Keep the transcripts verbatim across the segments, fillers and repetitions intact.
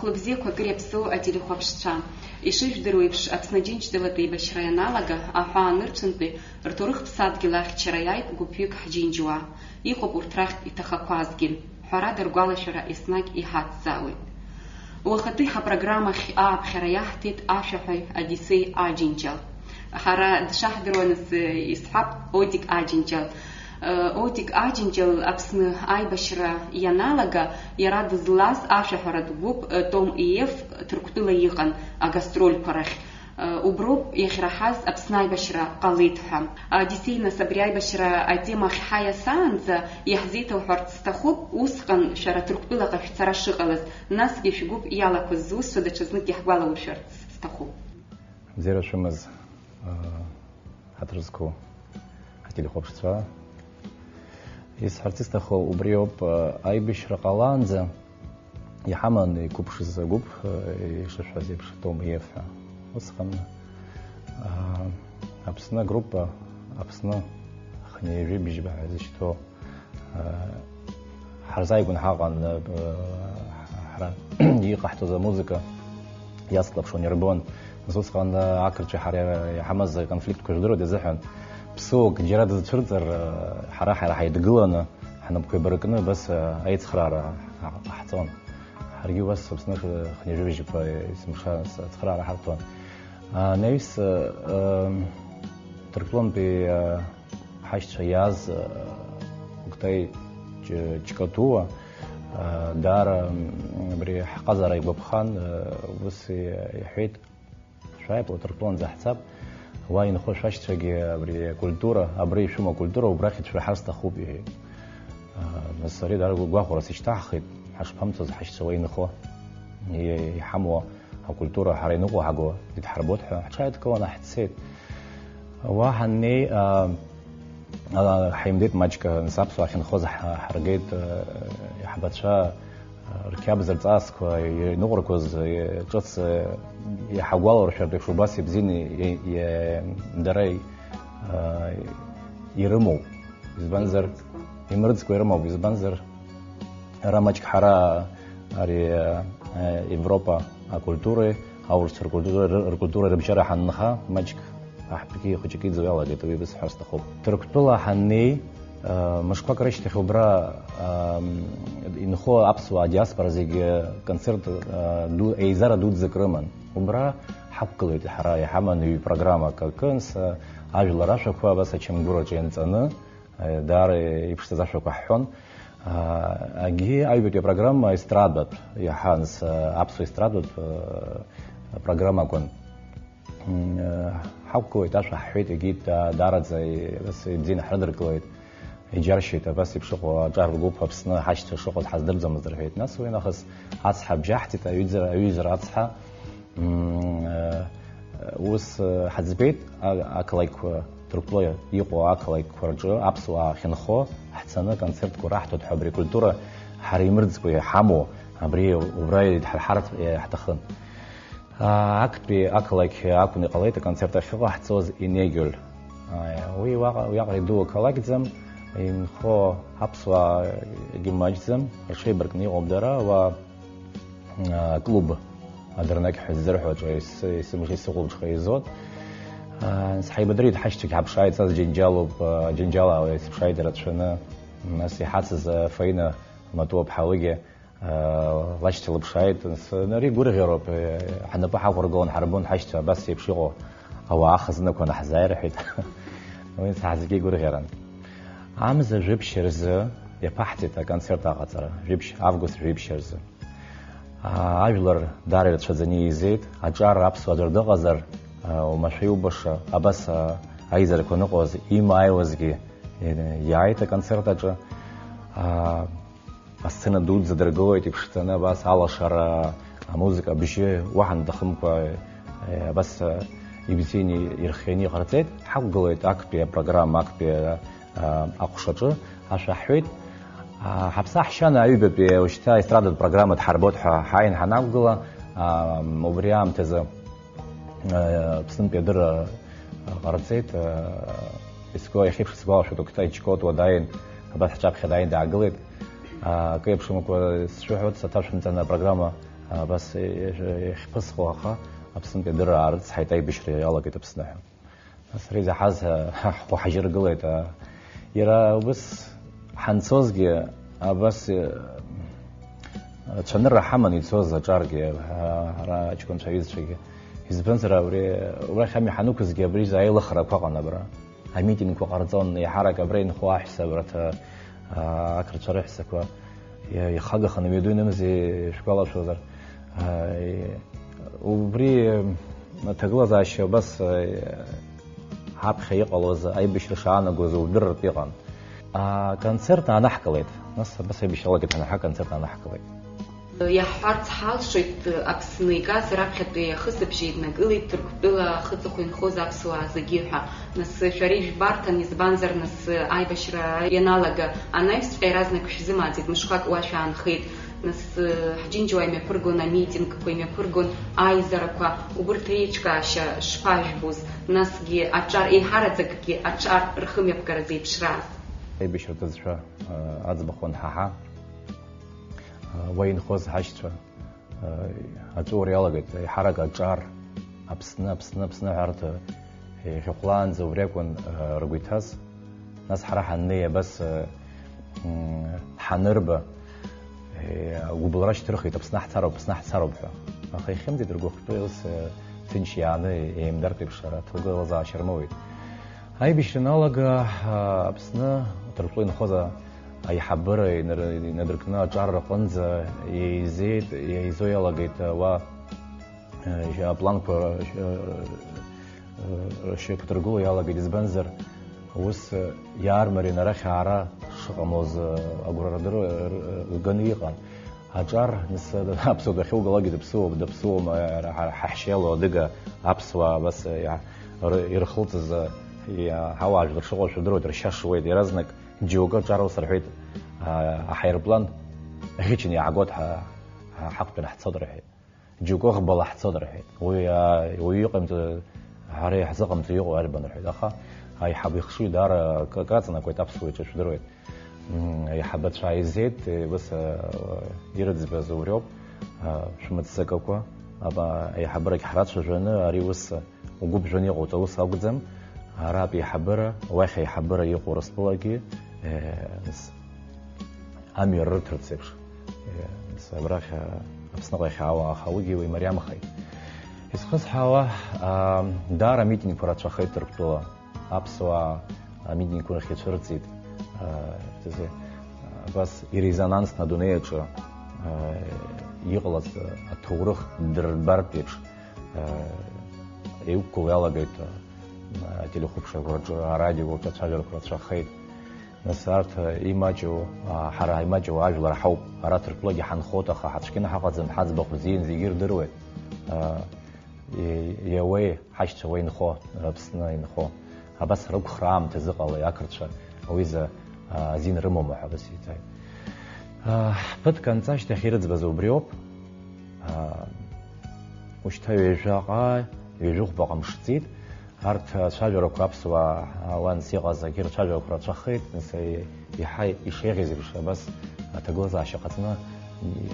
Хәлыбзиақәа акыр иаԥсоу ателехәаԥшцәа. Ишыжәдыруа еиԥш, Аԥсны Аџьынџьтәылатәи еибашьра ианалага, аҳәаанырцәынтәи рҭоурыхтә ԥсадгьыл ахьчара иааит гәыԥҩык ҳџьынџьуаа. Иҟоуп урҭ рахьтә иҭахақәазгьы. Ҳәарада, ргәалашәара еснагь иҳацзаауеит. Уахатәи ҳапрограммахь ааԥхьара иаҳҭеит ашәаҳәаҩ Одиссеи Аџьынџьал. Ҳара дшаҳдыруа нас, исҳәап, Одик Аџьынџьал. Одик Аџьынџьал Аԥсны аибашьра ианалага, иара дызлаз ашәаҳәаратә гәыԥ Том Иеф Ҭырқәтәыла иҟан агастрольқәа рахь. Уброуп иахьраҳаз Аԥсны аибашьра ҟалеит ҳәа. Одиссеи, нас, абри аибашьра атема ахь ҳаиасаанӡа иаҳзеиҭауҳәарц сҭахуп, усҟан шәара Ҭырқәтәылаҟа шәцара шыҟалаз, насгьы шәгәыԥ иалақәаз зусҭцәа даҽазнык иаҳгәалауршәарц сҭахуп. Бзиара шәымаз, аа, ҳаҭыр зқәу ҳателехәаԥшцәа. Исҳәарц исҭаху убри ауп, аа, аибашьра ҟалаанӡа иҳаман иқәыԥшыз агәыԥ, аа, ишышәҳәаз еиԥш, Том Иеф ҳәа. Усҟан, аа, Аԥсны агруппа, Аԥсны хынҩажәи бжьба ҳәа изышьҭоу, ҳарзааигәан ҳаҟан, ҳара иҟаҳҵоз амузыка иацклаԥшуан, ирбон. Нас усҟан ақырҭцәеи ҳареи иҳамаз аконфликтқәа жәдыруеит азыҳәан, ԥсыуак џьара дызцәырҵыр, ҳара, ҳара ҳаидгыланы, ҳнапқәа еибаркны, абас аицхыраара ҟаҳҵон. Ҳаргьы убас Аԥсны хынҩажәи бжьба есымша ацхыраара ҳарҭон. Анаҩс, ы, ы, Ҭырқәтәылантәи, ы, ҳашьцәа иааз, ы, Октай Ҷ-, Ҷкатуа, ы, даара, м, абри ҳҟазара игәаԥхан, ы, ус и-, иҳәеит, шәааи, Ҭырқәтәыланӡа ҳцап, уа инхо шәашьцәагьы абри акультура, абра ишәымоу акультура убрахь ицәырҳар сҭахуп, иҳәеит. Ы, нас ари даара гәахәарас ишьҭаҳхит, ҳашԥамцоз ҳашьцәа уа инхо, и-, иҳамоу акультура ҳара иныҟәо ҳаго идҳарбоит ҳәа, ҳҽааидкыланы ҳцеит. Уа ҳаннеи, а, а, ҳаимдеит маҷк, нас аԥсуаа ахьынхоз ҳа-, ҳаргеит, а, иаҳбацәа, а, рқьабз рҵасқәа иныҟәыргоз, а, ҿыц, а, иҳагәалауршәартә еиԥш убас ибзианы и-, и-, дара и-, а, ирымоуп. Избанзар, имырӡкәа. Имырӡкәа ирымоуп, избанзар, ара маҷк ҳара ари, э, Европа акультуреи аурысцәа ркультуреи ры-, ркультуреи рыбжьара ҳанынха, маҷк аҳәԥгьы хәыҷык иӡуа иалагеит, уи бысҳәар сҭахуп. Ҭырқәтәыла ҳаннеи, э, мышқәак рышьҭахь убра, э, инхо аԥсуаа диаспора зегьы концерт, э, ду, еизара дуӡӡак рыман. Убра ҳақәгылеит ҳара, иҳаман ҩ-, программак, акы, нас, э, ажәлар ашәақәа абас ачамгәыр аҿы ианҵаны, даара иԥшӡаз ашәақәа ҳҳәон. Агьи аҩбатәи апрограмма естрадатә иаҳа, нас, аԥсуа естрадатә программа акәын. Ҳақәгылеит, ашәа ҳҳәеит, егьи да-, даараӡа и-, ибзианы ҳрыдыркылеит, иџьаршьеит абас еиԥш ыҟоу аҿар ргәыԥ Аԥсны ҳашьцәа шыҟаз ҳаздырӡомызт рҳәеит. Нас уи нахыс ацҳа бжьаҳҭеит, аҩыӡара, аҩызара ацҳа. М, э, ус, э, ҳаӡбеит, а-, ақалақьқәа, Ҭырқәтәыла иҟоу ақалақьқәа рҿы аԥсуаа ахьынхо, ҳцаны аконцертқәа раҳҭоит ҳәа, абри акультура ҳара имырӡкәа иҳамоу, абри убра идҳарҳартә, э, ҳҭахын. А, актәи ақалақь акәны иҟалеит аконцерт ахьыҟаҳҵоз Инегиуль. А, уи уаҟа, уиаҟара иду ақалақьӡам, инхо аԥсуаагьы маҷӡам, рҽеибаркны иҟоуп дара, уа а, клуб Адырнақь ҳәа ззырҳәо аҿы ис-, исымжи сыхәылԥҽха изоуп. А, нас ҳаибадырит, ҳашьцәагь ҳаԥшааит, сас Џьынџьалоуп, а, Џьынџьалаауеит, сыԥшааит дара рацәаны. Нас иҳацыз, а, Фаина Матуа-ԥҳа уигьы, а, лашьцәа лыԥшааит. Нас, а, ари гәырӷьароуп, а, ҳнапы ҳақәыргылан ҳарбон ҳашьцәа абас еиԥш иҟоу ауаа хазынақәа анаҳзааи рҳәеит. Уи саҳзгьы гәырӷьаран. Амза жәиԥшь рзы иаԥаҳҵеит аконцерт аҟаҵара, жәиԥшь, август жәиԥшь рзы. Аа, ажәлар даара ирацәаӡаны еизеит, аҿар аԥсуа ӡәыр дыҟазар, аа, уамашәа иубаша, абас, аа, аизарақәа аныҟоз, имааиуазгьы, е, иааит аконцерт аҿы. Аа, асцена дуӡӡа дыргылоит, иԥшӡаны, абас алашара, амузыка абжьы уаҳа нҭахымкәа, е, абас, аа, ибзианы ирхианы иҟарҵеит. Ҳақәгылеит актәи апрограмма, актәи, аа, аҟәшаҿы, ашәа ҳҳәеит. Аа, ҳаԥсы ҳшьан аҩбатәи уажәшьҭа естрадатә программа дҳарбоит ҳәа ҳааин ҳанақәгыла, аа, убри аамҭазы, аа, Аԥснынтәи адырра ҟарҵеит. Аа, исгәа-, иахьеиԥш сгәалашәоит, Октай Чкотуа дааин, абас ҳҿаԥхьа дааин даагылеит. Аа, акы еиԥшымкәа сшәыҳәоит, саҭашәымҵан апрограмма Абас иахьԥысҟо аха Аԥснынтәи адырра аарыцҳаит, аибашьра иалагеит Аԥсны ҳәа. Нас ара изаҳаз ҳхәы ҳажьыргылеит. Иара убас ҳанцозгьы, абас цәанырра ҳаман ицоз аҿаргьы, ара аҷкәынцәа аҩызцәагьы. Избанзар, абри, убрахь ами ҳанықәызгьы, абри аилыхрақәа ыҟан абра. Амитингқәа ҟарҵон, еиҳарак абра инхо аҳәса, абарҭ, аа, ақырҭцәа рыҳәсақәа иа-, ихагаханы мҩаду инымзи, шәгәалашәозар. Аа, и-, убри, м, аҭагылазаашьа абас, аа, ҳаԥхьа иҟалоз, аибашьра шаанагоз удырратә иҟан. Аконцерт аанаҳкылеит. Нас абас аибашьра алагеит, ҳа аконцерт аанаҳкылеит. Иаҳҳәарц ҳалшоит, Аԥсны игаз раԥхьатәи ахысыбжь еиднакылеит Ҭырқәтәыла ахыҵыхәа инхоз аԥсуаа зегьы ҳәа. Нас шәара ижәбарҭан, избанзар, нас аибашьра ианалага анаҩсҵәҟьа иаразнак шәзымааӡеит, мышқәак уа шәаанхеит. Нас ҳџьынџьуаа имҩаԥыргон амитингқәа, имҩаԥыргон аизарақәа, убырҭ реиҿкаашьа шԥажәбоз, насгьы аҿар, еиҳараӡакгьы аҿар рхымҩаԥгара зеиԥшраз. Аибашьра ҭыӡшәа, э, аӡбахә анҳаҳа, уа инхоз ҳашьцәа, э, аҵәуара иалагеит, еиҳарак аҿар, Аԥсны, Аԥсны, Аԥсны ҳәа арҭ, э, иахьахәлаанӡа убри акәын, э, ргәы иҭаз. Нас ҳара ҳаннеи абас, э, м, ҳанырба, э, агәыбылра шьҭырхит, Аԥсны ҳцароуп, Аԥсны ҳцароуп ҳәа. Аха ихьымӡеит ргәыхәтәы, ус, э, ҭынч иааны еимдартә еиԥш ара аҭагылазаашьа рмоуит. Аибашьра аналага, а, Аԥсны Ҭырқәтәыла инхоз аиҳабыра инар-, инадыркны аҿар рҟынӡа еизеит, еизо иалагеит, а, уа, а, апланқәа, а, а, ршьақәдыргыло иалагеит, избанзар, ус, а, иаармарианы арахь аара шыҟамлоз, а, агәра рдыр-, р-, рганы иҟан. Аҿар, нас, аԥсуа дахьугалакгьы даԥсуоуп, даԥсуоума, ҳа, ҳа ҳшьеилоу адыга аԥсуаа абас, иа-, р-, ирхылҵыз, иа-, ҳауаажәлар шыҟоу шәдыруеит, ршьа шуеит, иаразнак џьоукы аҿар ус рҳәеит, а, аҳаирплан ӷьычны иаагоит, ҳа, ҳа, ҳақәтәаны ҳцоит рҳәеит. Џьоукы ӷбала ҳцоит рҳәеит. Уи, а, уаҩы иҟаимҵо, ҳара иаҳзыҟамҵо иҟоу арбан рҳәеит. Аха аиҳабы ихшыҩ даара к-, краҵанакуеит аԥсуа иҿы шәдыруеит. М, аиҳабацәа ааизеит, э, ус, э, ирыӡбаз убриоуп, э, шәмыццакакәа, аба-, аиҳабырагь ҳрацәажәаны, ари ус, э, угәыбжәаны иҟоуҵо ус акәӡам, аратә еиҳабыра, уахь аиҳабыра иҟоу Урыстәылагьы, э, ус, амҩа рырҭарц еиԥш, э, ус, абрахь, э, Аԥсныҟа иахьаауа, аха уигьы уимариамхеит. Изхысҳәаауа, а, даара амитингқәа рацәахеит Ҭырқәтәыла. Аԥсуаа амитингқәа рахь ицәырҵит. Э, абас ирезонансны адунеи аҿы, э, иҟалаз аҭоурых дырбартә еиԥш, э, еиқәгыло иалагеит, э, ателехәаԥшрақәа рҿы, арадиоқәа рҿы ацәажәарақәа рацәахеит. Нас арҭ, э, имаҷу, а, ҳара имаҷу ажәлар ҳауп, ара Ҭырқәтәылагьы ҳанхоит, аха ҳацәгьаны ҳаҟаӡам, ҳаӡбахә зиин зегьы ирдыруеит. Э, Иа-, иауеи, ҳашьцәа уа инхо, Аԥсны инхо, абас рықәхра аамҭазы ҟалеи ақырҭцәа, ауиза, а, азин рымоума ҳәа абас иҵааит. А, ԥыҭк анҵа ашьҭахь ирыӡбаз убриоуп. А, ушьҭа ҩажәаҟа, ҩажәихәбаҟа мш ҵит, арҭ ацәажәарақәа аԥсуаа, а, уанс иҟаз агьырҭ цәажәарақәа рацәахеит, нас, е-, иаҳа ишеиӷьыз еиԥш, абас аҭагылазаашьа ҟаҵаны,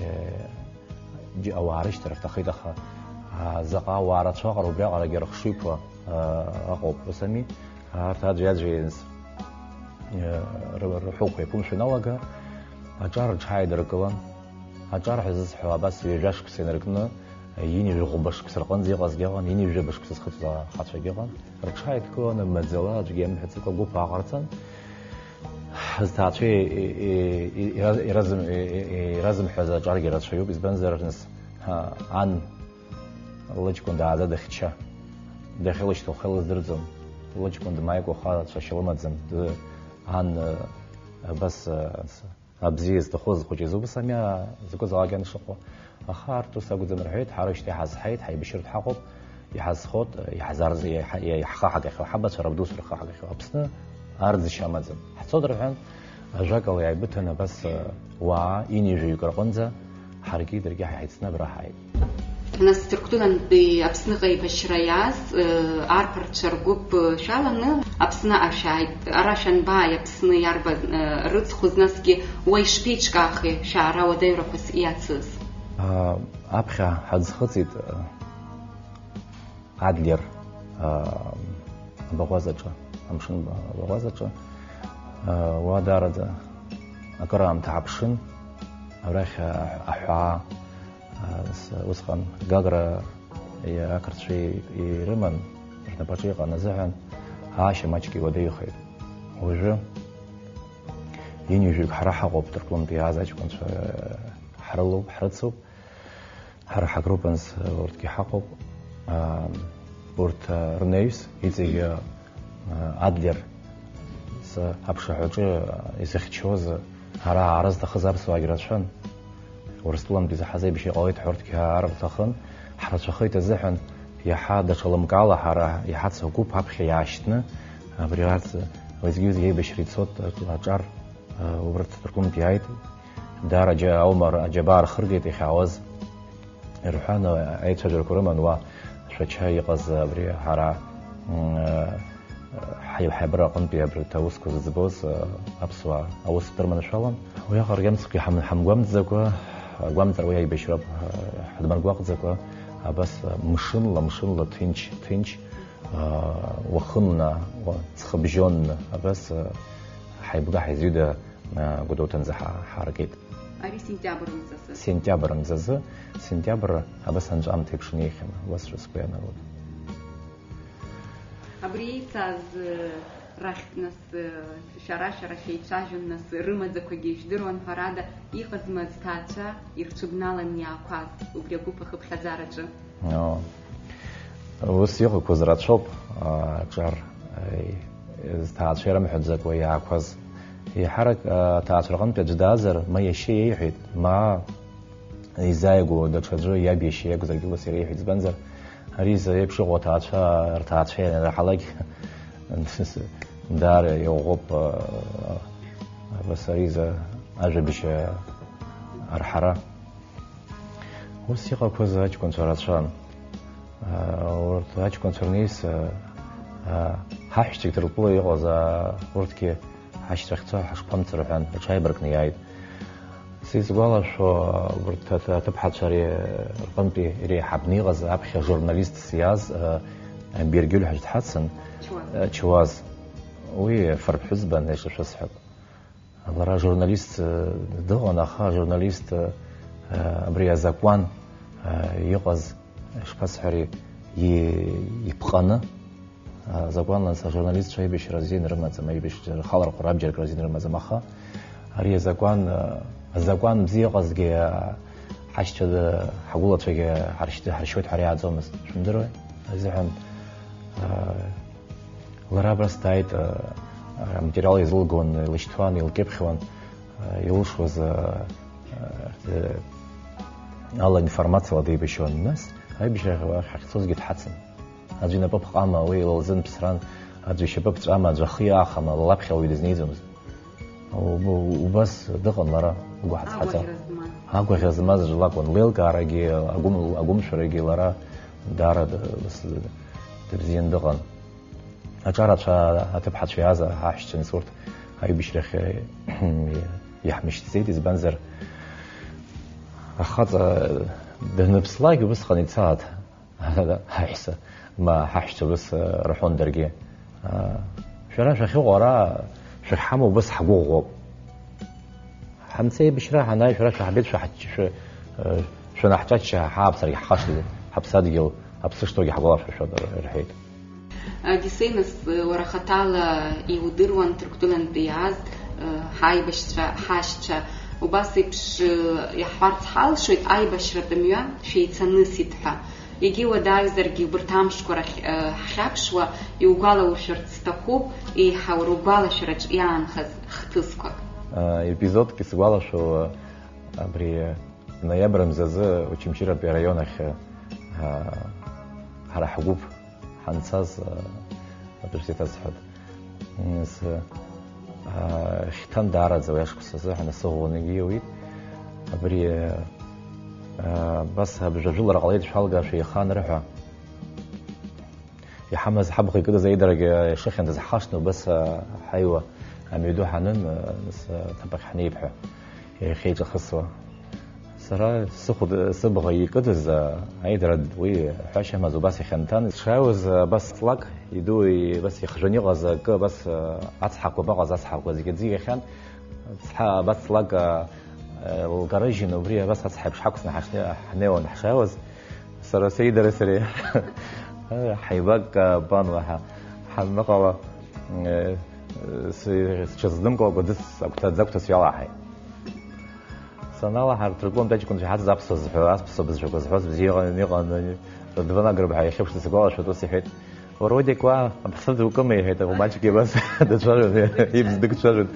е-, Џь-, ауаа рышьҭара рҭахеит, аха, а, заҟа ауаа рацәаҟара убриаҟарагьы рыхшыҩқәа, а, ыҟоуп, ус ами? Арҭ аӡәи-аӡәи, а, ры-, рҳәоуқәа еиқәымшәо иналага, аҿар рҽааидыркылан. Аҿар ҳәа зысҳәо абас ҩажәа шықәса инаркны, ҩынҩажәи ӷәба шықәса рҟынӡа иҟазгьы ыҟан, ҩынҩажәи жәаба шықәса зхыҵуаз ахацәагьы ыҟан. Рҽааидкыланы, маӡала, аӡәгьы иамҳәац акәа, гәыԥ ааҟарҵан. Зҭаацәа и-, и-, и-, ира-, иразым-, и-, и-, иразымҳәаз аҿаргьы рацәаҩуп, избанзар, нас, ҳа, ан лыҷкәын дааӡа дахьча, дахьылышьҭоу хы лыздырӡом, лыҷкәын дмааикәа хацәашьа лымаӡам, д-, ан, абас, абзиа зҭаху зхәыҷыз убас ами, закәызаалак иан шыҟоу. Аха арҭ ус акәӡам рҳәеит, ҳара шьҭа иҳазҳаит, ҳаибашьыртә ҳаҟоуп, иҳазхот, иҳазарз-, иаҳ-, иаҳхаҳагахьоу, ҳабацәа рабдуцәа рхаҳагахьоу Аԥсны арӡышьа амаӡам. Ҳцот рҳәан, ажәакала иааибыҭан абас, уаа ҩынҩажәаҩык рҟынӡа, ҳаргьы даргьы ҳаицны абра ҳааит. Нас Ҭырқәтәылантәи Аԥсныҟа еибашьра иааз, э, арԥарцәа ргәыԥ, э, шәаланы Аԥсныҟа шәааит. Ара шәанбааи, Аԥсны иарбан, э, рыцхәыз, насгьы уа ишԥеиҿкаахеи шәаара уадаҩрақәас иацыз? Аԥхьа ҳаӡхыҵит Адлер абаӷәазаҿы, амшын абаӷәазаҿы. Уа даараӡа акыраамҭа ҳаԥшын, арахь аҳәаа, усҟан Гагра ақырҭцәа ирыман, рнапаҿы иҟан азыҳәан, аашьа маҷк иуадаҩхеит. Уажәы ҩынҩажәаҩык ҳара ҳаҟоуп, Ҭырқәтәылантәи иааз аҷкәынцәа ҳрылоуп, ҳрыцуп. Ҳара ҳагруппанс урҭгьы ҳаҟоуп. Урҭ рнаҩс иҵегьы Адлер аԥшаҳәаҿы изыхьчоз ара аара зҭахыз аԥсуаагьы рацәан. Урыстәылантәи заҳаз аибашьра ҟалеит ҳәа урҭгьы аарырҭахын, ҳрацәахеит азыҳәан, иаҳа даҽа лымкаала ҳара иҳацу агәыԥ аԥхьа иаашьҭны, абри арҭ уеизгьы-уеизгьы аибашьра ицот аҿар, убарҭ рҟынтә иааит. Даара џьа-, аума р-, аџьабаа рхыргеит иахьаауаз, рҳәан, аицәажәарақәа рыман уа Шәача иҟаз абри ҳара, м, ҳаи-, ҳаибра аҟынтәи абри аусқәа зыӡбоз, аԥсуаа аус дырманшәалан. Уиаҟара мцк иҳам-, ҳамгәамҵӡакәа, агәамҵра уи аибашьроуп, ҳадмыргәаҟӡакәа, абас мшынла, мшынла ҭынч, ҭынч, уахынла, уа-, ҵхыбжьонла, абас ҳаибга-ҳаизҩыда Гәдоуҭанӡа ҳа-, ҳааргеит. Ари сентиабр мзазы. Сентиабр мзазы, сентиабр абас анҵәамҭа еиԥш инеихьан, уасҳәа сгәы иаанагоит. Абри еицааз, э, рахьтә нас, э, шәара-шәара шәеицәажәон, нас рымаӡақәагьы ижәдыруан, ҳәарада, иҟазма зҭаацәа ирҽыбналан иаақәаз убри агәыԥ ахыԥхьаӡараҿы? Оо. Ус иҟақәаз рацәоуп, аа, аҿар, аи, зҭаацәа ирымҳәаӡакәа иаақәаз. Еиҳарак, аа, аҭаацәа рҟынтә аӡә даазар, ма иашьа иеиҳәеит, ма изааигәоу даҽаӡәы иаб иашьа иакәзаргьы ус иреиҳәеит. Избанзар, ари изы еиԥш иҟоу аҭаацәа, рҭаацәа ианраҳалак, даара иӷәӷәоуп, аа, абас ари изы ажәабжь, аа, арҳара. Ус иҟақәаз аҷкәынцәа рацәан. Урҭ аҷкәынцәа рнаҩс, ҳаҳәшьцәагь Ҭырқәтәыла иҟаз, урҭгьы ҳашьцәа ахьцо ҳашԥамцо рҳәан, рҽааибаркны иааит. Сизгәалашәо, урҭ аҭ-, аҭыԥҳацәа ари рҟынтәи иреиҳабны иҟаз аԥхьа журналистс иааз, Бергиуль ҳәа дҳацын, Чуаз. Чуаз. Уи фырԥҳәызбан, ишышәасҳәап. Лара журналист, э, дыҟан, аха ажурналист, э, абри азакәан, э, иҟаз, ишԥасҳәари, и-, иԥҟаны, э, азакәанла нас ажурналистцәа аибашьра азин рымаӡам, аибашьра рхалархәра абџьаркра азин рымаӡам, аха ари азакәан, э, азакәан бзиа ыҟазгьы, э, ҳашьцәа ды-, ҳагәылацәагьы ҳаршьҭы-, ҳаршьуеит ҳәа иааӡомызт, шәымдыруеи? Азыҳәан, э, Лара абас дааит, а, аматериал еизылгон, илышьҭуан, илкьыԥхьуан, а, илшоз, а, а, ала информациала деибашьуан. Нас аибашьра ҳахьцозгьы дҳацын. Аӡәы инапы ԥҟама, уи ила лзын ԥсран, аӡәы ишьапы ԥҵәама, аӡәы ахы иаахама, лаԥхьа уаҩ дызнеиӡомызт. Уб-, убас дыҟан лара, лгәы ҳацҳаҵа. Агәаӷьра змаз. Агәаӷьра змаз аӡә лакәын, леилкаарагьы, агәым-, агәымшәарагьы лара даара д-, д-, дыбзиан дыҟан. Аҿарацәа аҭыԥҳацәа иааз аҳәшьцәа аныс урҭ аибашьрахь иаҳмышьҭӡеит, избанзар, ахаҵа даныԥслак убысҟан ицаат, аҳәса, ма ҳаҳәшьцәа убыс рҳәон даргьы. Шәара шәахьыҟоу ара шәахьҳамоу убыс ҳгәыӷуоуп. Ҳамцеи аибашьра ҳанааи, шәара шәаҳбеит, шәаҳ-, шәа-, шәанаҳҿачча, ҳааԥсарагь ҳхашҭит, ҳаԥсадгьыл, аԥсышҭоугьы ҳгәалашәыршәоит, рҳәеит. Одиссеи, нас, уара хаҭала иудыруан Ҭырқәтәылантәи иааз, ҳаибашьцәа, ҳашьцәа, убас еиԥш, иаҳҳәарц ҳалшоит, аибашьратә мҩа шәеицанысит ҳәа. Егьи уадаҩзаргьы убарҭ амшқәа рахь, э, ҳхьаԥшуа, иугәалауршәарц сҭахуп, еиҳа уара угәалашәараҿ иаанхаз хҭысқәак. Э, епизодк исгәалашәо, абри ноиабр мзазы Очамчыратәи араион ахь, э, ҳара ҳгәыԥ ҳанцаз, э, атәы шәзеиҭасҳәоит. Нас, аа, хьҭан даараӡа уи ашықәс азыҳәан асы ӷәӷәаны ииуит. Абри, аа, абас абжа жәылара ҟалеит, шәалга, шәеиха анырҳәа. Иҳамаз ҳабӷа икыдыз аидарагьы ишыхьанҭаз ҳхашҭны убас, аа, ҳаиуа амҩаду ҳанын, аа, нас, аа, аҭыԥахь ҳнеип ҳәа иахьеиҿахысуа. Сара сыхәда, сыбӷа икыдыз, а, аидара уи ҳәашьа амаз убас ихьанҭан. Сшааиуаз, а, абас ҵлак иду, и-, абас ихжәаны иҟаз акы, абас, а, ацҳақәа абаҟаз, ацҳақәа зегьы аӡы иахьан. Цҳа, абас ҵлак, а, а, лкарыжьын, убри абас ацҳа еиԥш ҳақәсны ҳашне-, ҳнеиуан ҳшааиуаз. Сара сеидара сареи ҳаибак, а, пан уаҳа ҳанныҟала, э, э, с-, сҽазнымкылакәа ӡыс агәҭа, ӡагәҭа сҩалаҳаит. Саналаҳа, рҭырқәлантә аҷкәынцәа иҳацыз аԥсуа зҳәо, аԥсуа бызшәақәа зҳәоз бзиа иҟан, иҟан, Дыванагры ҳәа иахьыԥшыз сгәалашәоит, ус иҳәеит, Уара, Одик, уа аԥсы ӡукым, иҳәеит, умаҷк ибас дацәажәон, ибз дыкцәажәон.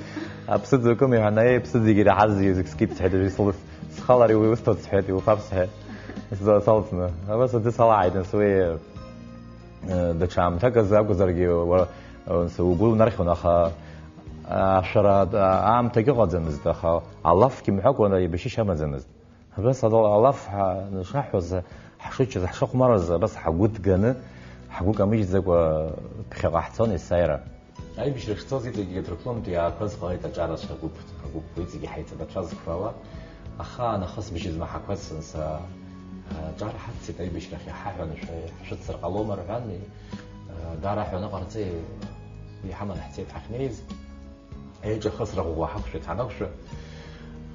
Аԥсы ӡукым, иҳәан, аиеи, аԥсы ӡегьы ираҳаз зегьы зегь скит, сҳәеит, уажәы сылыс-, схалар иуҭоит, сҳәеит, иуфап, сҳәеит. Сза-, салҵны. Абас аӡы салааит, нас уи, э, даҽа аамҭак азы акәзаргьы, уара, э, нас угәы унархьуан, аха, а, ашәара, а, аамҭагьы ыҟаӡамызт, аха алафгьы мҳәакәа, еибашьышьа амаӡамызт. Абас ала-, алаф ҳа-, шаҳҳәоз, ҳшыччоз, ҳшыхәмарыз, абас ҳгәы ҭганы, ҳгәы камыжьӡакәа ԥхьаҟа ҳцон есааира. Аибашьра шцоз иҵегьы аҭырқәлантә иаақәаз ҟалеит аҿарацәа агәыԥ, агәыԥқәа иҵегьы ҳаиҵбацәа зықәшәала. Ахаан ахысбжьы змаҳақәаз сынса, аҿар ҳаццеит аибашьрахь иҳаҳәан, шәа-, ҳшәыццар ҟалома рҳәан, даара ҳәаны ҟарҵеи иҳаман ҳцеит ҳахьнеиз. Еиҿахысра ӷәӷәа ҳақәшәеит ҳанақәшәа,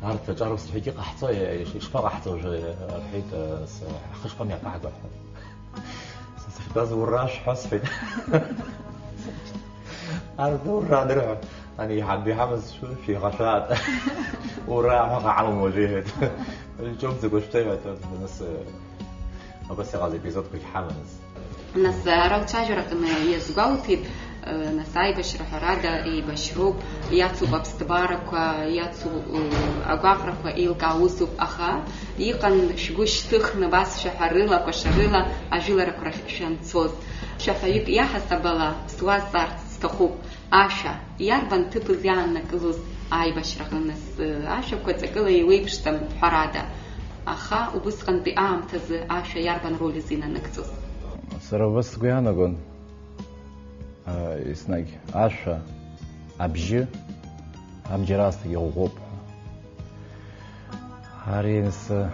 арҭ аҿар ус ҳәагьы ҟаҳҵои, ишԥаҟаҳҵо уажәы, рҳәеит, ҳхы шԥамҩаԥаҳго ҳәа. Са сахьтәаз ура шәҳәа сҳәеит. Арҭ ура анырҳәа, ани иҳамбо иҳамаз шәы-, шәеиӷашәааит. Ура ҳәа ҟаҳамам уажәы иҳәеит. Ҿымҭӡакәа шәҭыҳәа, нас, абас иҟаз епизодқәагь ҳаман. Нас ара лцәажәараҟны иазгәалҭеит, нас аибашьра ҳәарада еибашьроуп, иацуп аԥсҭбарақәа, иацу, агәаҟрақәа еилкаау усуп, аха иҟан шәгәы шьҭыхны абас шәаҳәарыла, кәашарыла ажәыларақәа рахь шәанцоз. Шәаҳәаҩык иаҳасаб ала суазҵаарц сҭахуп. Ашәа, иарбан ҭыԥыз иааннакылоз аибашьраҟны, нас, ашәақәа ҵакыла еиуеиԥшӡам, ҳәарада, аха убысҟантәи аамҭазы ашәа иарбан роль азы инанагӡоз? Сара убас сгәы иаанагон, а, еснагь ашәа, абжьы, абџьар аасҭагь иӷәӷәоуп ҳәа. Ари нас, а,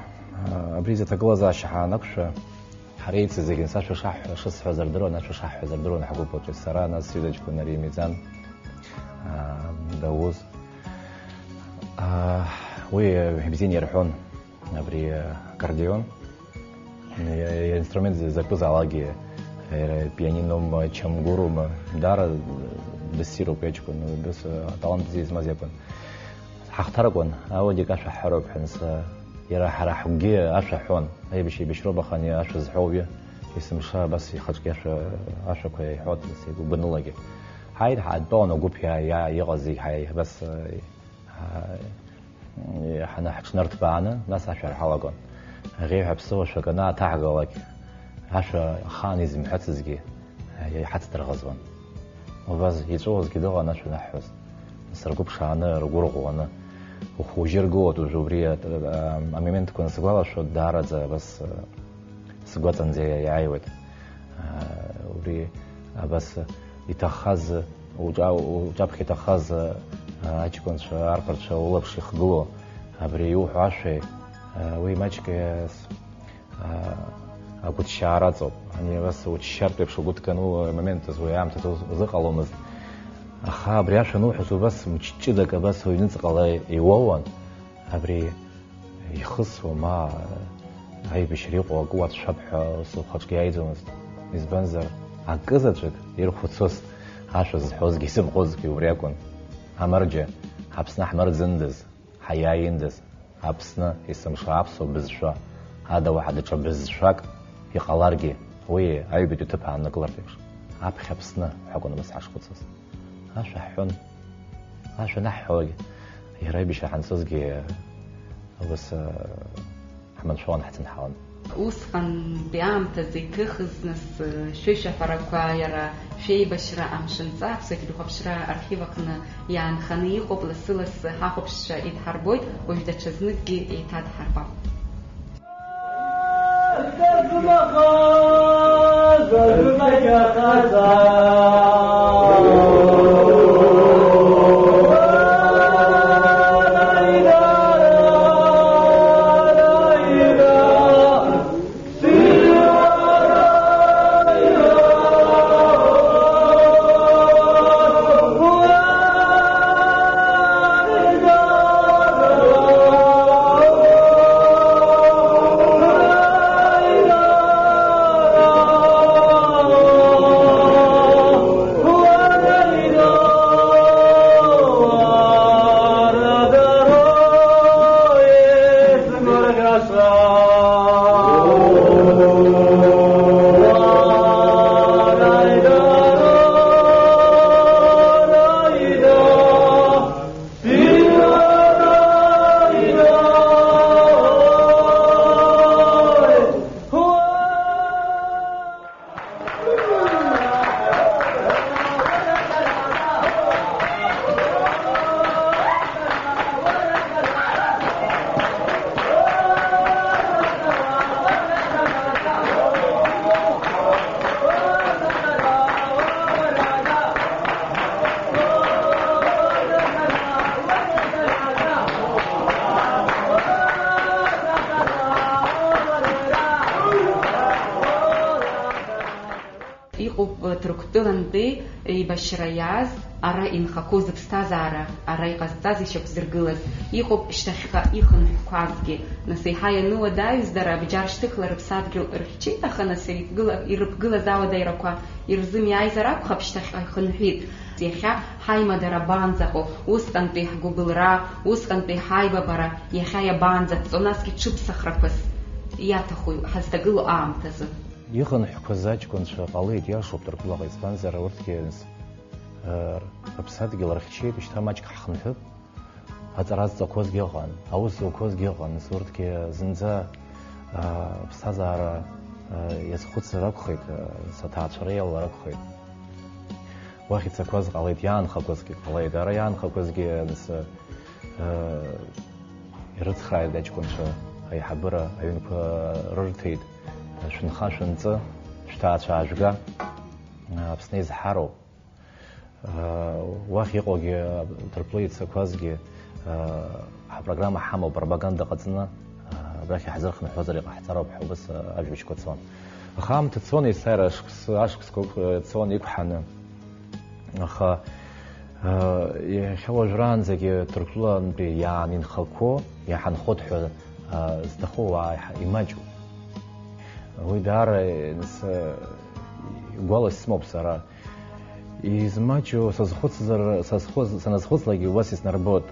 абри изы аҭагылазаашьа ҳаанақәшәа, ҳара еицыз зегьы нас ашәа шаҳҳәа, шысҳәаз рдыруан, ашәа шаҳҳәаз рдыруан ҳгәыԥ аҿы сара, нас сҩыза ҷкәын ари Мизан, а, Дауз. А, уи, а, ибзианы ирҳәон абри, а, аккордеон. Иа-, иа-, инструмент закәызаалакгьы, иара пианинома, чамгәырома, даара дассируп иаҷкәын, дас, а, талант бзиа змаз иакәын. Ҳахҭаркуан, Аудик ашәа ҳҳәароуп ҳәа, нас, иара ҳара ҳгәгьы ашәа ҳҳәон, аибашьра еибашьроуп, аха ани ашәа зҳәо ауаҩы, есымша абас ихаҿгьы ашәа, ашәақәа иҳәон, нас, гәанылагьы. Ҳааит, ҳаадтәалан агәыԥ иа-, иа-, иҟаз зегь ҳаи-, абас, ҳа-, ҳана-, ҳаҽнарҭбааны, нас ашәа ҳалагон. Аӷьеҩҳәа ԥсыуа шәак анааҭаҳгалак, ашәа ахаан изымҳәацызгьы, иҳацдырӷызуан. Убас иҵәуозгьы дыҟан ашәа анаҳҳәоз. Нас ргәы ԥшааны, ргәы рӷәӷәаны, ухәыжьы ргылоит уажәы убри а-, а-, амоментқәа ансгәалашәо, даараӡа абас, а, сгәаҵанӡа иа-, иааиуеит. А, убри абас иҭаххаз, уҿа-, уҿаԥхьа иҭаххаз, а, аҷкәынцәа, арԥарцәа улаԥш ихгыло, абри иуҳәо ашәеи, а, уи маҷк, а, с-, а, агәыҭшьаара аҵоуп. Ани абас уччартә еиԥш угәы ҭганы умомент азы, уи аамҭазы уз-, узыҟаломызт. Аха абри ашәа ануҳәоз убас мчы ҷыдак абас уҩныҵҟала иуоуан. Абри ихысуа, ма аибашьра иҟоу акы уацәшәап ҳәа сыхәаҿгьы иааиӡомызт. Избанзар, акызаҵәык ирхәыцуаз, ашәа зҳәозгьы изымхозгьы убри акәын. Амарџьа, Аԥсны ҳмырӡындаз, ҳаиааиндаз, Аԥсны, есымша аԥсуа бызшәа ада уаҳа даҽа бызшәак иҟаларгьы, уи аҩбатәи ҭыԥ ааннакылартә еиԥш, аԥхьа Аԥсны ҳәа акәын абас ҳашхәыцуаз. Ашәа ҳҳәон, ашәа анаҳҳәалак, иара аибашьра ҳанцозгьы, убас, ҳманшәалан ҳцын ҳаалан. Усҟантәи аамҭазы иҭыхыз нас, шәышәаҳәарақәа, иара шәеибашьра амшынҵа, аԥсуа телехәаԥшра архив аҟны иаанханы иҟоуп, лассы-лассы ҳахәаԥшцәа идҳарбоит, уажә даҽазныкгьы еиҭадҳарбап. Иҟоуп Ҭырқәтәылантәи еибашьра иааз, ара инхақәоу зыԥсҭазаара, ара иҟазҵаз ишьақәзыргылаз. Иҟоуп шьҭахьҟа ихынҳәқәазгьы. Нас еиҳа иануадаҩыз дара абџьар шьҭыхла рыԥсадгьыл рхьчеит, аха нас ирыԥгыла-, ирыԥгылаз ауадаҩрақәа ирзымиааизар акәхап, шьҭахьҟа ихынҳәит. Иахьа ҳаимадара абанӡаҟоу, усҟантәи ҳгәыбылра, усҟантәи ҳаибабара иахьа иабанӡаԥҵәо, насгьы ҽыԥсахрақәас иаҭаху ҳазҭагылоу аамҭазы? Ихынҳәқәаз аҷкәынцәа ҟалеит, иашоуп, Ҭырқәтәылаҟа, избанзар, урҭгьы, э, рыԥсадгьыл рыхьчеит, шьҭа маҷк ҳхынҳәып. Аҵара зҵақәозгьы ыҟан, аус зуқәозгьы ыҟан, урҭгьы зынӡа, э, аԥсҭазаара, э, иазхәыцыр акәхеит, э, саҭаацәара иалалар акәхеит. Уахь ицақәаз ҟалеит, иаанхақәазгьы ҟалеит. Ара иаанхақәазгьы, нас, э, ирыцхрааит аҷкәынцәа, аиҳабыра аҩнқәа рырҭеит, шәынха-шәынҵы, шәҭаацәа аажәга, Аԥсны изҳароуп. Уахь иҟоугьы, Ҭырқәтәыла ицақәазгьы, ҳапрограмма ҳамоуп, пропаганда ҟаҵаны, абрахь иҳзырхынҳәуазар иҟаҳҵароуп ҳәа убас ажәабжьқәа цон. Аха аамҭа цон, есааира ашықәс, ашықәсқәа цон иқәҳаны. Аха, иахьа уажәраанӡагьы Ҭырқәтәылантәи иаан инхақәоу, иаҳанхоит ҳәа, зҭаху ауаа имаҷуп. Уи даара, нас, гәала исымоуп сара. Измаҷу сазхәыцзар, сазхәыц-, саназхәыцлакгьы убас иснарбоит.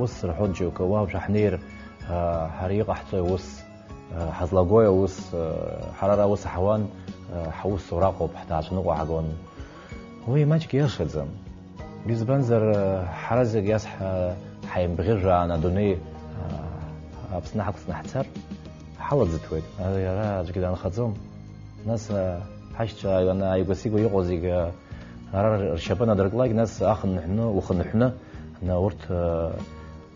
Ус рҳәоит џьоукы, уа уажәы ҳнеир, ҳара иҟаҳҵои ус? Ҳазлагои аус, ҳара ара аус ҳауан, ҳаусура аҟоуп, ҳҭаацәаныҟәа ҳагон. Уи маҷк иашаӡам. Избанзар, ҳара зегь иацҳа-, ҳаимбӷьыжәаан адунеи, Аԥсны ҳақәҵны ҳцар, ҳалаӡыҭуеит. Ара аӡәгьы данхаӡом. Нас, ҳашьцәа ааигәа-сигәа иҟоу зегь, ара ршьапы надырклак, нас ахынҳәны, ухынҳәны, на урҭ,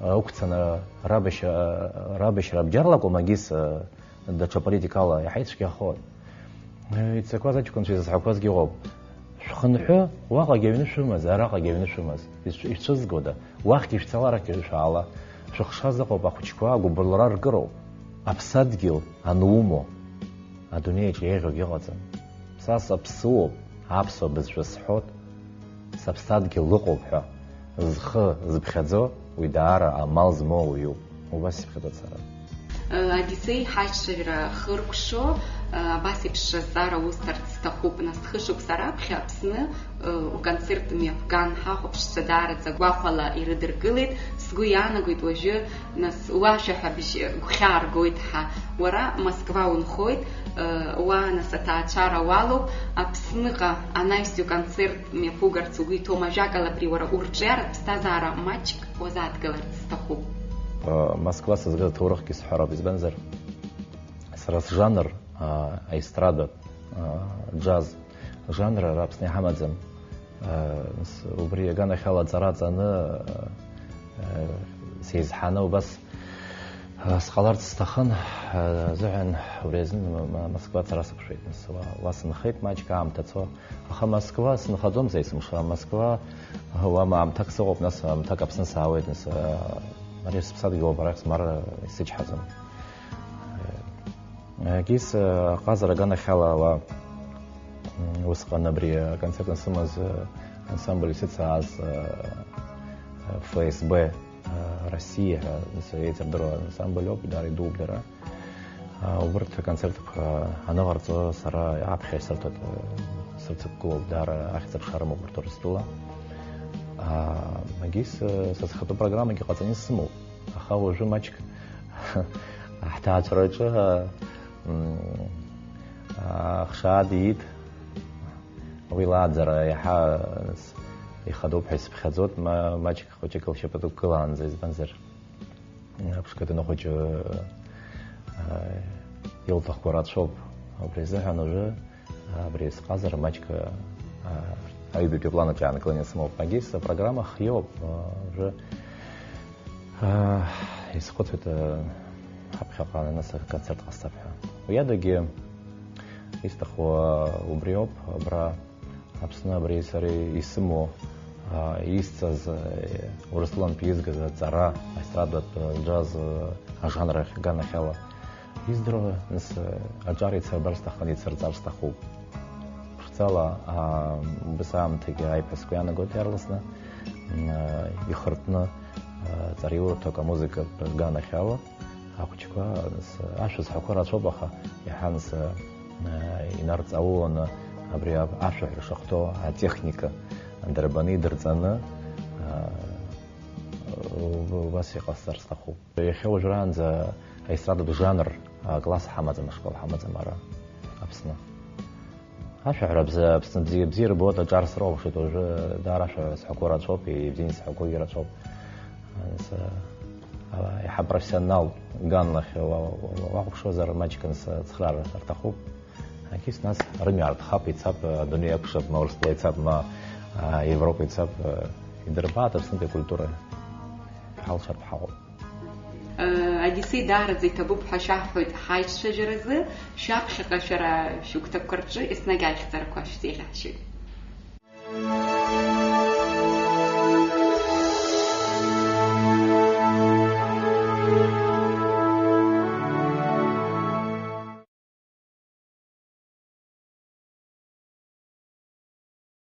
ықәцаны рабашьа, рабашьра бџьарлакәым, агьыс, даҽа политикала иаҳа ицәгьахоит. Ицақәаз аҷкәынцәа изызҳақәазгьы ыҟоуп. Шәхынҳәы, уаҟагьы аҩны шәымаз, араҟагьы аҩны шәымаз. Ишәц-, ишәцәызгода? Уахьгьы шәцала, арахьгьы шәаала. Шәыхшаз ыҟоуп, ахәыҷқәа агәыбылра ркыроуп. Аԥсадгьыл анумоу, адунеиаҿ еиӷьугьы ыҟаӡам. Са саԥсыуоуп, аԥсуа бызшәа сҳәоит. Сыԥсадгьыл ыҟоуп ҳәа зхы зыԥхьаӡо, уи даара амал змоу ауаҩуп. Убас исыԥхьаӡоит сара. Одиссеи ҳашьцәажәара хыркәшо, абас еиԥш азҵаара усҭарц сҭахуп. Нас хышықәса раԥхьа Аԥсны уконцерт мҩаԥган, ҳахәаԥшцәа даараӡа гәахәала ирыдыркылеит. Сгәы иаанагоит уажәы, нас, уашәаҳәабжь гәхьааргоит ҳәа. Уара Москва унхоит, уа, нас, аҭаацәара уалоуп, Аԥсныҟа анаҩстәи уконцерт мҩаԥугарц угәы иҭоума? Ажәакала, абри уара урҿиаратә ԥсҭазаара маҷк уазааҭгыларц сҭахуп. Москва сызгаз аҭоурыхгьы сҳәароуп, избанзар, сара сжанр, аестрадатә, аџьаз жанр ара Аԥсны иҳамаӡам. С-, убри аганахьала аҵара ҵаны, сеизҳаны убас, сҟаларц сҭахын, азыҳәан убри азын ма-, ма-, Москва ацара сықәшәеит. Нас уа, уа сынхеит маҷк аамҭа цо. Аха Москва сынхаӡом са есымша. Москва, уа ма аамҭак сыҟоуп, нас аамҭак Аԥсны саауеит, нас, ари сыԥсадгьыл ауп, арахь смаар исычҳаӡом. Егьыс, аҟазара аганахьала уа, м, усҟан абри аконцерт ансымаз, ансамбль исыцааз, Ф С Б Россиа ҳәа, нас, еицырдыруа ансамбль ауп, дара идууп дара. Убырҭ аконцертқәа аныҟарҵо, сара аԥхьа исырҭоит, сырцықәгылоуп, даара ахьӡ-аԥша рымоуп урҭ Урыстәыла. Егьыс, са схатәы программагьы ҟаҵаны исымоуп. Аха уажәы маҷк ҳҭаацәараҿы, м, ахшаа диит. Уи лааӡара иаҳа ихадоуп ҳәа исыԥхьаӡоит, ма-, маҷк хәыҷык лшьапы дықәгылаанӡа, избанзар, аԥшқа даныхәыҷы, а, илҭахқәо рацәоуп. Убри азыҳәан уажәы Абри сҟазара маҷк, а, аҩбатәи аплан аҿы иаанкыланы исымоуп. Егьыс апрограмма хиоуп, а, уажәы, а, исхәыцуеит, а, ҳаԥхьаҟа ананыс аконцерт ҟасҵап ҳәа. Уи адагьы исҭаху, а, убриоуп, абра Аԥсны абри сара исымоу, а, исҵаз, а, Урыстәылантәи изгаз аҵара, аестрадатә, а, џьаз, а, ажанр ахь, аганахьала. Издыруа, нас, аҿар еицырбар сҭахын, еицырҵар сҭахуп. Ԥхӡ Ала, аа, убыс аамҭагьы аиԥҳәысқәа иаанагоит иаарласны, м, аа, ихыртны, аа, ҵараиурҭак амузыкатә ганахь ала, ахәыҷқәа, нас, ашәа зҳәақәо рацәоуп, аха иаҳа, нас, аа, инарҵауланы абри ашәаҳәара шахәҭоу атехника дырбаны, идырҵаны, аа, убас иҟасҵар сҭахуп. Иахьа уажәраанӡа аестрадатә жанр, а, класс ҳамаӡам, ашкол ҳамаӡам ара, Аԥсны. Ашәаҳәара бзиа, Аԥсны бзиа, бзиа рбоит, аҿар срылшеит уажәы, даара ашәаҳәара сҳәақәо рацәоуп, ибзианы сҳәақәогьы рацәоуп. Нас, а, а, иаҳа профессионал ганлахь ва-, ва-, ва-, уахәаԥшуазар, маҷк, нас, ацхраара рҭахуп. Акис, нас, рымҩа артхап, ицап, а, адунеи акәшап, ма Урыстәыла ицап, ма, а, Европа ицап, а, идырбааит Аԥснытәи акультура. Ҳалшартә ҳаҟоуп. Одиссеи даараӡа иҭабуп ҳәа шәаҳҳәоит ҳаицәажәаразы, шәаԥхьаҟа шәара шәыгәҭакқәа рҿы еснагь аихьӡарақәа шәзеиӷьаҳшьоит.